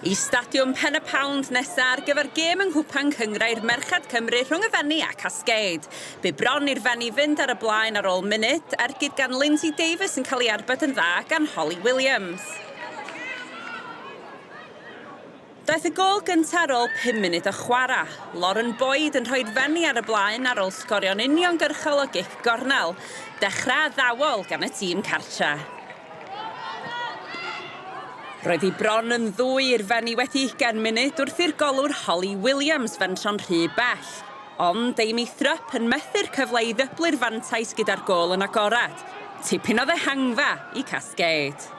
I Stadiwm Pen y Pound nesa ar gyfer gêm yng Nghwpan Cynghrair Merched Cymru rhwng y Fenni a Cascade. Bu bron i'r Fenni fynd ar y blaen ar ôl munud, ergyd gan Lindsay Davies yn cael ei arbed yn dda gan Holly Williams. Daeth y gôl gyntaf ar ôl pum munud o chwarae. Lauren Boyd yn rhoi'r Fenni ar y blaen ar ôl sgorio'n uniongyrchol o gic gornel. Dechrau addawol gan y tîm cartre. Roedd hi bron yn ddwy i'r Fenni wedi ugain munud wrth i'r golwr Holly Williams fentro'n rhy bell. Ond Amy Thrupp yn methu'r cyfle i ddyblu'r fantais gyda'r gôl yn agored. Tipyn o ddehangfa i Cascade.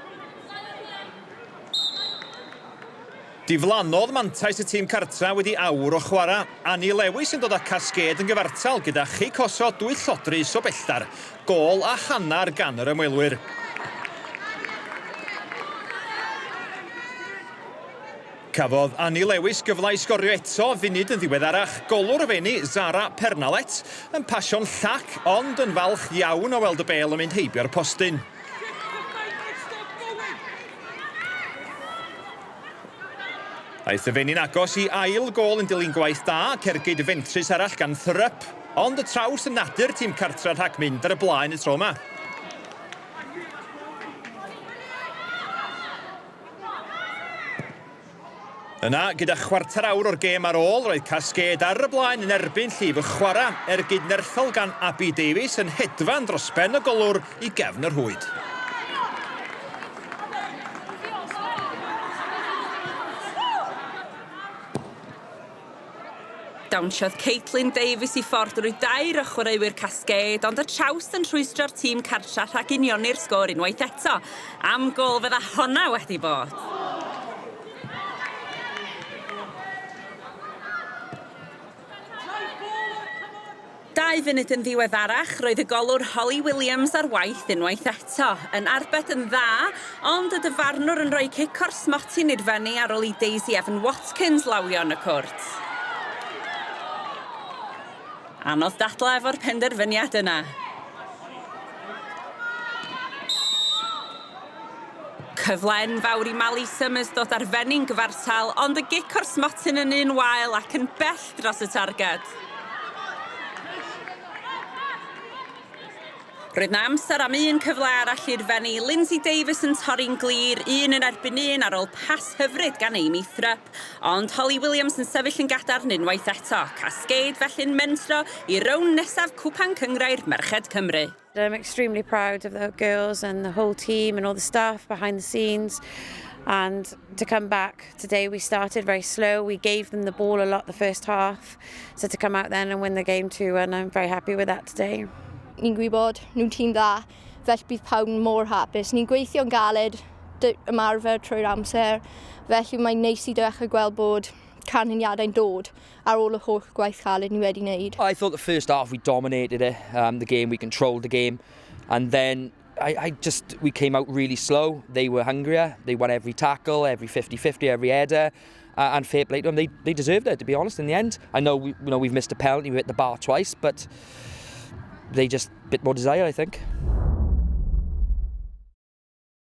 Diflannodd mantais y tîm cartra wedi awr o chwarae. Annie Lewis yn dod â Cascade yn gyfartal gyda chic osod dwyllodrus o bellter. Gôl a hanner gan yr ymwelwyr. Cafodd Annie Lewis gyfle i sgorio eto funud yn ddiweddarach. Golwr y Fenni, Zara Pernalet, yn pasio'n llac ond yn falch iawn o weld y bêl yn mynd heibio'r postyn. Aeth y Fenni'n agos i ail gôl yn dilyn gwaith da ac ergyd fentrus arall gan Thrupp, ond y traws yn nadu'r tîm cartra rhag mynd ar y blaen y tro yma. Yna, gyda chwarter awr o'r gêm ar ôl, roedd Cascade ar y blaen yn erbyn llif y chwarae, ergyd nerthol gan Abi Davies yn hedfan dros ben y golwr i gefn y rhwyd. Dawnsiodd Caitlin Davies i ffordd drwy dair o chwaraewyr Cascade, ond y trawst yn rhwystro'r tîm cartra rhag unioni'r sgôr unwaith eto. Am gôl fydda honna wedi bod! Dau funud yn ddiweddarach, roedd y golwr Holly Williams ar waith unwaith eto, yn arbed yn dda, ond y dyfarnwr yn rhoi cic o'r smotyn i'r Fenni ar ôl i Daisy Evan Watkins lawio yn y cwrt. Anodd dadlau efo'r penderfyniad yna. Cyfle enfawr i Mali Summers ddod â'r Fenni'n gyfartal, ond y gic o'r smotyn yn un wael ac yn bell dros y targed. Roedd 'na amser am un cyfle arall i'r Fenni, Lindsay Davies yn torri'n glir, un yn erbyn un ar ôl pas hyfryd gan Amy Thrupp, ond Holly Williams yn sefyll yn gadarn unwaith eto. Cascade felly'n mentro i rownd nesaf Cwpan Cynghrair Merched Cymru. I'm extremely proud of the girls and the whole team and all the staff behind the scenes and to come back today we started very slow we gave them the ball a lot the first half so to come out then and win the game too and I'm very happy with that today. Ni'n gwybod nhw'n tîm dda felly bydd pawb mor hapus. Ni'n gweithio'n galed ymarfer trwy'r amser felly mae'n neis i dechrau gweld bod canlyniadau'n dod ar ôl y holl gwaith caled ni wedi wneud. I thought the first half we dominated it, um, the game, we controlled the game, and then I, I just, we came out really slow. They were hungrier, they won every tackle, every 50-50, every header, uh, and fair play to them, they, they deserved it, to be honest, in the end. I know, we, you know we've missed a penalty, we hit the bar twice, but they just a bit more desire, I think.